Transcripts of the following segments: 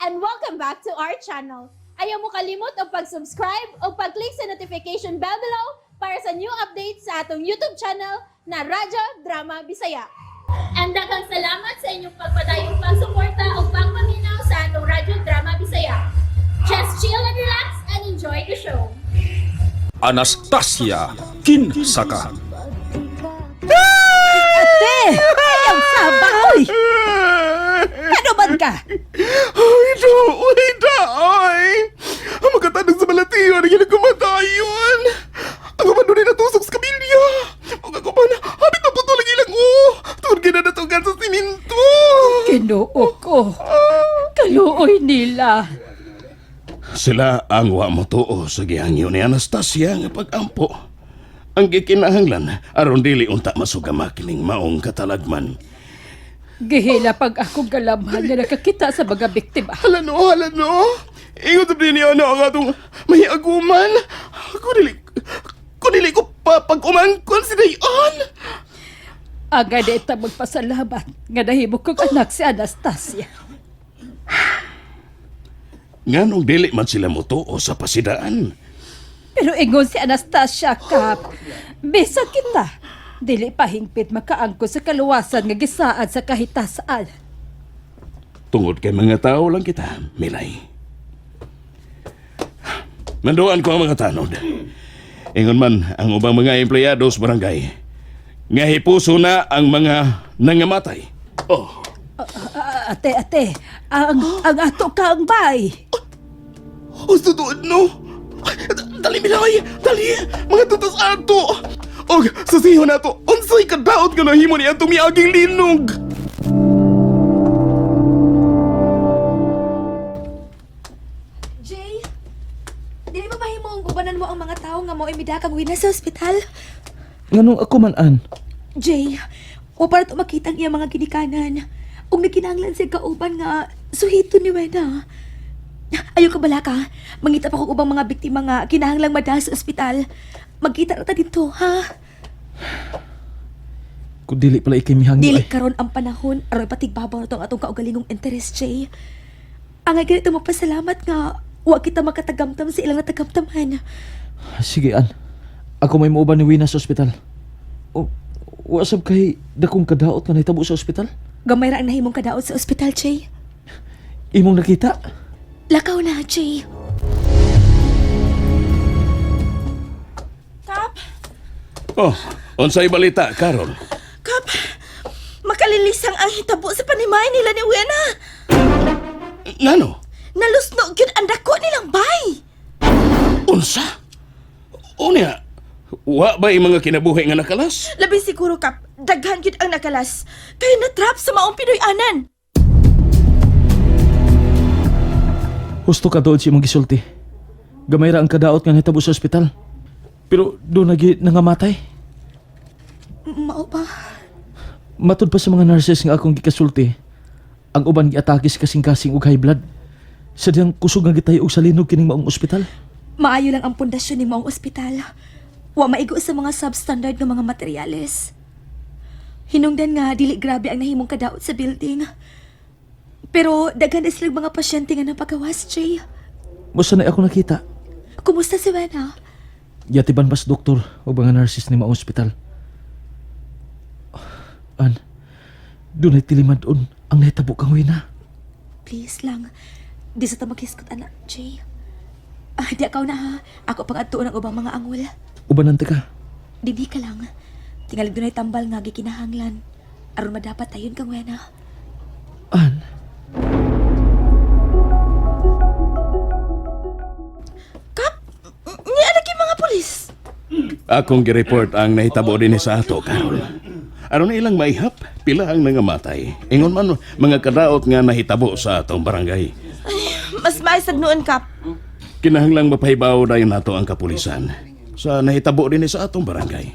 And welcome back to our channel. Ayaw mo kalimot og pag-subscribe o pag-click sa notification bell below para sa new updates sa atong YouTube channel na Radyo Drama Bisaya. And daghang salamat sa inyong pagpadayong pagsuporta o pagpaminaw sa atong Radyo Drama Bisaya. Just chill and relax and enjoy the show. Anastasia Kinsaka. Ate! Ayaw saba, oy! Ano man ka? Ay, do! Uy, daay! Ang magkatanong sa balatiyo, ang ginagkumatayon! Ang uban doon ay natusok sa kabilya! Ang ako pa na, habit na putol ang ilang oh! Tungod ka na natugan sa siminto! Ginoo ko. Kaluoy nila. Sila ang wa mo tuo sa gihangyo ni Anastasia nga pag-ampo. Ang gikinahanglan aron dili unta masugama kining maong katalagman. Gihila pag akong galamhan nga nakakita sa mga biktima. Hala no, hala no. Ingon sa niyo ano ang atong mahiaguman. Ako dili, ko dili ko pa pag-umangkon si Dayon. Aga na ita magpasalamat nga nahimo kong anak si Anastasia. Nganong dili man sila motuo sa pasidaan. Pero ingon si Anastasia, Kap, bisa kita. Dili pa hingpit makaangko sa kaluwasan nga gisaad sa kahitasaan. Tungod kay mga tao lang kita, Milay. Manduan ko ang mga tanod. Ingon man ang ubang mga empleyado sa barangay. Nga hipuso na ang mga nangamatay. Oh, Ah, ate, ate, ang ato ka ang bay. Oh, totoo, no? Dali, Milay! Dali! Mga tutas ato! Og, sasiho na to! Unsay kadaot nga nahimo ni atong miaging linog! Jay, dili ba mahimo ang ubanan mo ang mga tao nga mao imidakang wina sa ospital? Nganong ako man an? Jay, wa para to makita ang iyang mga ginikanan. Ug nagkinahanglan siya kauban nga suhito ni Wena. Ayaw ka bala ka. Mangita pa kog ubang mga biktima nga kinahanglang madala sa ospital. Magkita na ta dito, ha? Kung dili pala ikay mihangyo Dili ay. karon ang panahon aron patigbabaw na to ang atong kaugalingong interes, Jay. Angay ganito magpasalamat nga wa kita makatagamtam sa ilang natagamtaman. Sige an. Ako may muuban ni Wina sa ospital. O, wasab kay dakong kadaot nga nahitabo sa ospital? Gamay ra ang nahimong kadaot sa ospital, Jay. Imong nakita? Lakaw na, Jay. Kap, Oh, unsay balita, Carol? Kap, makalilisang ang hitabo sa panimay nila ni Wena. Ngano? Nalusno gyud ang dako nilang bay. Unsa? Unya, wa ba mga kinabuhi nga nakalas? Labi siguro, Kap, daghan gyud ang nakalas. Kay natrap sa maong Pinoy-anan. Husto ka doon si imong gisulti. Gamay ra ang kadaot nga nahitabo sa ospital. Pero doon nagi nangamatay. Mao pa. Matud pa sa mga nurses nga akong gikasulti, ang uban giatake sa kasing-kasing og high blood. Sa diyang kusog nga gitayo og sa linog kining maong ospital. Maayo lang ang pundasyon ni maong ospital. Wa maigo sa mga substandard nga mga materyales. Hinungdan nga dili grabe ang nahimong kadaot sa building. Pero daghan na silang mga pasyente nga napagawas, Jay. Musa na ako nakita. Kumusta si Wena? Yatiban bas doktor o mga nurses ni maong ospital. An, doon ay tiliman doon ang nahitabo kang wina. Please lang. Di sa ta maghiskot, anak, Jay. Ah, di akaw na ha. Ako pang adtuon ang ubang mga angol. Ubanan ka. Didi ka lang. Tingalig dunay tambal nga gikinahanglan. Aron madapat ayon kang Wena. An, Kap, niya lagi mga pulis. Akong gireport ang nahitabo din sa ato, Carol. Aron ilang maihap, pila ang nangamatay. Ingon man mga kadaot nga nahitabo sa atong barangay. Mas maisag noon, Kap. Kinahanglang mapahibaw dayon nato ang kapulisan sa nahitabo din sa atong barangay.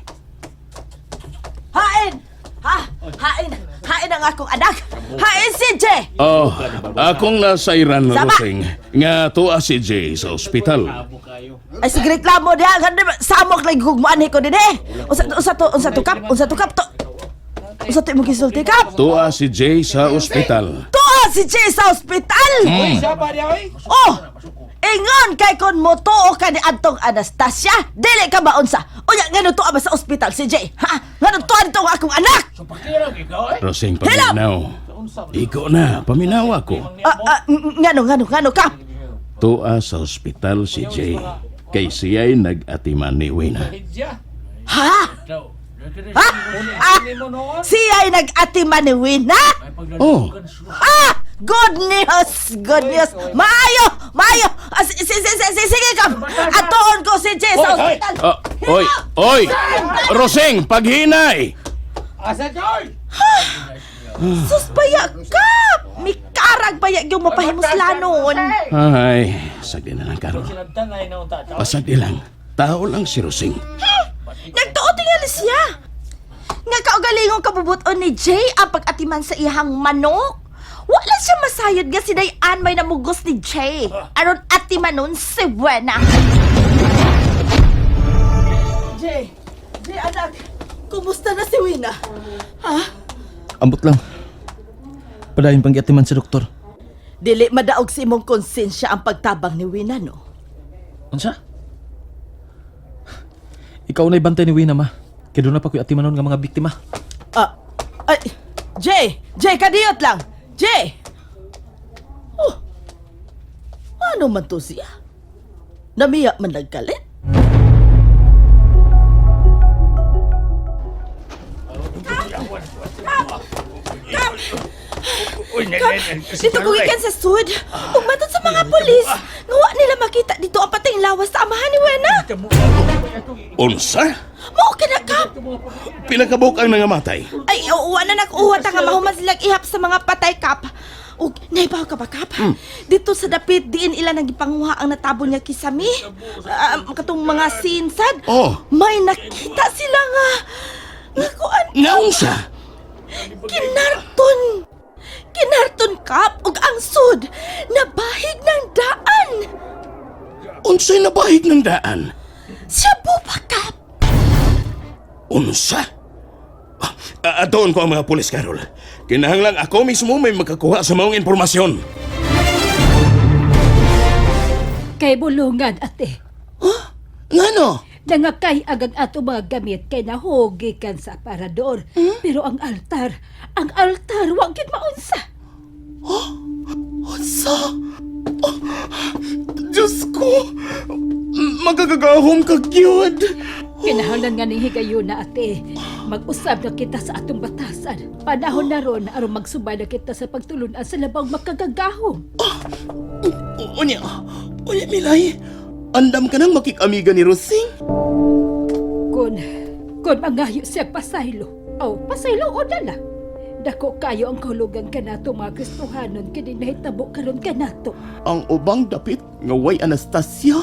Hain! Ha? Hain! Hain ang akong anak! Hain si Jay! Oh, akong nasairan Sama. Rosing nga tuwa si Jay sa ospital. Ay, sige reklamo diha. Ganda, samok lagi kong muanhi ko din eh. Unsa to, Kap? Unsa to, Kap? To, unsa to imong gisulti, Kap? Tuwa si Jay sa ospital. Tuwa si Jay sa ospital. Oh! Ingon kay kon motuo ka ni adtong Anastasia, dili ka maunsa. Unya ngano tuwa ba sa ospital si Jay? Ha? Ngano tuwa nito ang akong anak? Rosing, paminaw. Iko na, paminaw ako. Ah, ah, ngano ngano ngano ka? Tua sa ospital si Jay. Kay siya'y nag-atiman ni Wena. Ha? Ha? Ah, siya'y nag-atiman ni Wina? Oh, Ah! Good news! Good news! Maayo! Maayo! Ah, sige ka! Atuon ko si Jay sa ospital! ah, oy, oy! Rosing, paghinay! Sus, baya ka! Mikarag baya yung mapahimuslanon! Ay, sagdi na lang, Carol. Pasagdi lang. Tao lang si Rosing. Nagtuo tingali siya! Nga kaugalingong kabubuton ni Jay ang pag-atiman sa ihang manok. Wala siya masayod nga sinayan may namugos ni Jay. Aron atimanon si Buena. Jay, Jay anak, kumusta na si Wina? Ha? Ambot lang. Padayon pang giatiman si doktor. Dili madaog sa imong konsensya ang pagtabang ni Wina, no? Unsa? Ikaw na'y bantay ni Wina, ma. Kaya doon na pa ko'y atimanon nga mga biktima. Ah, ay, Jay! Jay, kadiyot lang! Jay! Oh, ano man to siya? Namiya man nagkalit? Dito ko gikan sa sud. Ug matod sa mga pulis, nga wa nila makita dito ang patayng lawas sa amahan ni Wena. Unsa? Mao ka na, Kap. Pila ka buok ang nangamatay? Ay, wa na nakuha ta nga mahuman silang ihap sa mga patay, Kap. Ug naibaw ka ba, Kap? Dito sa dapit diin ila nang gipanguha ang natabon nga kisami. Ah, katong mga sinsad. Oh. May nakita sila nga nga kuan Nga unsa? Kinarton! Kinarton, Kap, ug ang sud nabahig ng daan. Unsa'y nabahig ng daan? Siya pa, Kap. Unsa? Ah, atoon ko ang mga pulis, Carol. Kinahanglang ako mismo may makakuha sa maong impormasyon. Kay bulungan, ate. Ngano? Nangakay agang ato mga gamit kay nahugi kan sa aparador. Pero ang altar, wa gid maunsa. Unsa? Oh, Diyos ko! Magagagahom ka gyud. Kinahanglan nga ning higayuna, ate. Mag-usab na kita sa atong batasan. Panahon na ron aron magsubay na kita sa pagtulunan sa labang makagagahom. Unya, unya Milay. Andam ka nang makikamiga ni Rosing. Kun mangayo siya pasaylo. Oh, pasaylo o dala. Dako kayo ang kahulugan kanato mga Kristohanon kini nahitabo karon kanato. Ang ubang dapit nga way Anastasia,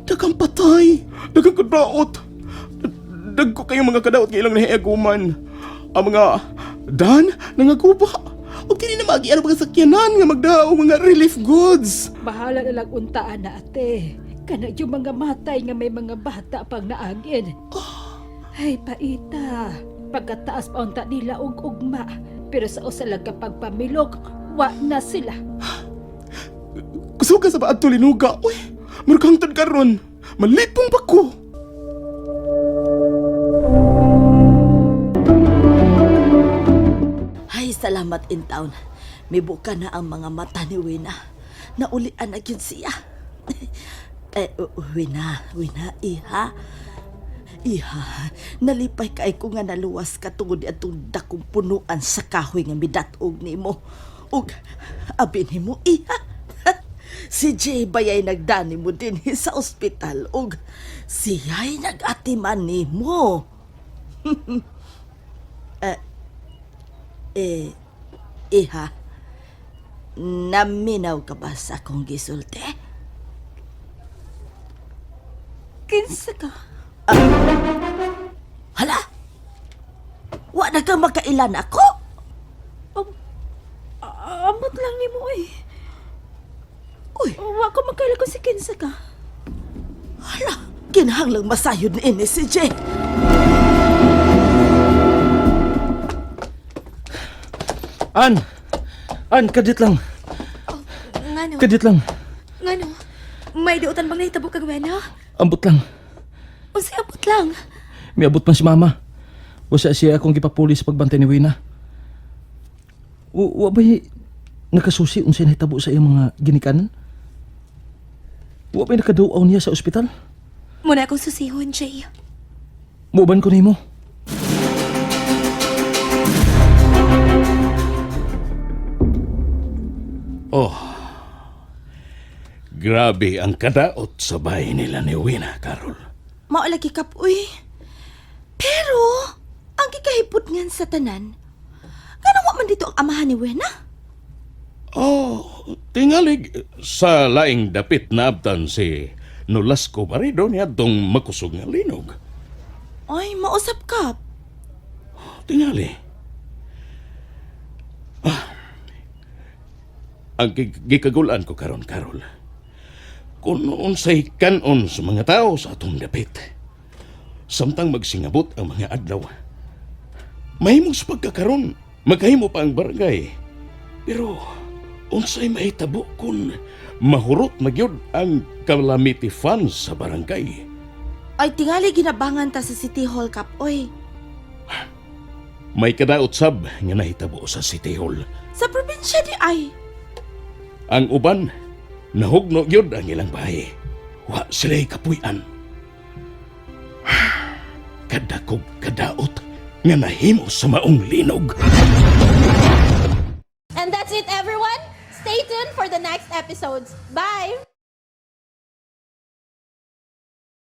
daghang patay, daghang kadaot. Dagko kayong mga kadaot nga ilang nahiaguman. Ang mga dan nangaguba. Ug dili na maagi ang mga sakyanan nga magdao mga relief goods. Bahala na lang untaan na ate. Kana yung mga matay nga may mga bata pang naagin. Ay, paita. Pagkataas pa unta nila og ugma. Pero sa usa lang kapag pamilok, wa na sila. Kusuga sa baad linuga. Uy, murkang tad karon. Malipong pa ko. Ay, salamat in town. Mibuka na ang mga mata ni Wina. Naulian na yun siya. Eh, Wina, Wina, iha. Iha, nalipay kay ko nga naluwas ka tungod atong dakong punuan sa kahoy nga midatog nimo. Ug abi nimo, iha. Si Jay bayay nagdani mo din sa ospital ug siya'y nag-atiman nimo. Eh, iha, naminaw ka ba sa akong gisulti? Kinsa ka? Hala! Wa na ka makailan ako? Amot lang nimo eh. Uy, Wa ko makaila kung si kinsa ka. hala! Kinahanglang masayod ni ini si Jay. An! An, kadit lang. Ngano? Kadiyot lang. Ngano? May diutan bang nahitabo kag Wena? Ambot lang. Unsay ambot lang? Miabot man si mama. Wasa siya akong gipapulis sa pagbantay ni Wina. Wa ba'y nakasusi unsay nahitabo sa iyang mga ginikanan? Wa ba'y nakaduaw niya sa ospital? Muna akong susihon, Jay. Muuban ko nimo. Oh. Grabe ang kadaot sa bahay nila ni Wina, Carol. Maulagi kap, uy. Pero, ang gikahipot niyan sa tanan, ganawa man dito ang amahan ni Wena? Oh, tingalig sa laing dapit na abtan si Nolasco Barredo niya tong makusog nga linog. Ay, mausap kap. Tingali. Ang gikagulan ko karon, Carol. Kung unsay kanon sa mga tao sa atong dapit. Samtang magsingabot ang mga adlaw. Mahimong sa pagkakaron, magkahimo pa ang barangay. Pero unsay mahitabo kung mahurot na gyud ang calamity funds sa barangay. Ay, tingali ginabangan ta sa City Hall kap, oy. May kadaot sab nga nahitabo sa City Hall. Sa probinsya di ay. Ang uban, nahugno gyud ang ilang bahay. Wa sila'y kapuy-an. Kadakog kadaot nga nahimo sa maong linog. And that's it, everyone. Stay tuned for the next episodes. Bye!